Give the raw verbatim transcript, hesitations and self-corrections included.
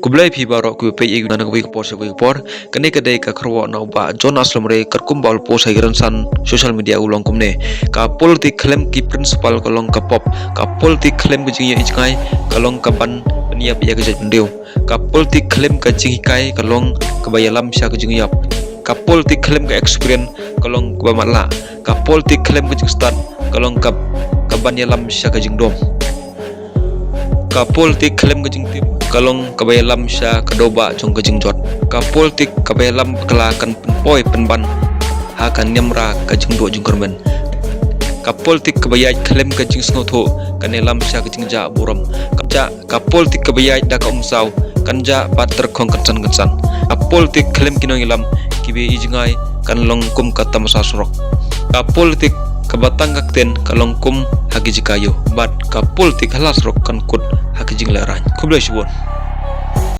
Khublei phi baroh kiba peit ïa kane ka por sha kane ka por. Kane ka dei ka kyrwoh na u Bah Jonas Longri, katkum ba u la post ha ki rynsan social media u long kumne: Ka politik khlem ki principle ka long ka pop. Ka politik khlem ka jingïohi jngai ka long kaban pynïap ïa ka jaitbynriew. Ka politik khlem ka jinghikai ka long kaba ïalam sha ka jingïap. Ka politik khlem ka experience ka long kaba matlah. Ka politik khlem ka jingstad ka long ka, kaban ïalam sha ka jingdom. Ka politik khlem ka jingtip ka long kaba ïalam sha ka dewbah jong ka jingjot. Ka politik kaba ïalam bakla kan pynpoi pynban ha ka niamra ka jingduh jingkyrmen. Ka politik kaba ïaid khlem ka jingsngewthuh kan ïalam sha ka jingjah burom. Ka jah, ka politik kaba ïaid da ka umsaw kan jah bad tyrkhong kynsan kynsan. Ka politik khlem ki nongïalam kiba ïohi jngai kan long kum ka tamasa surok. Ka politik kaba tang ka ktien ka long kum ha ki jaka ïew, bad ka politik ha la surok kan kut ha ki jinglehrain. Khublei shibun.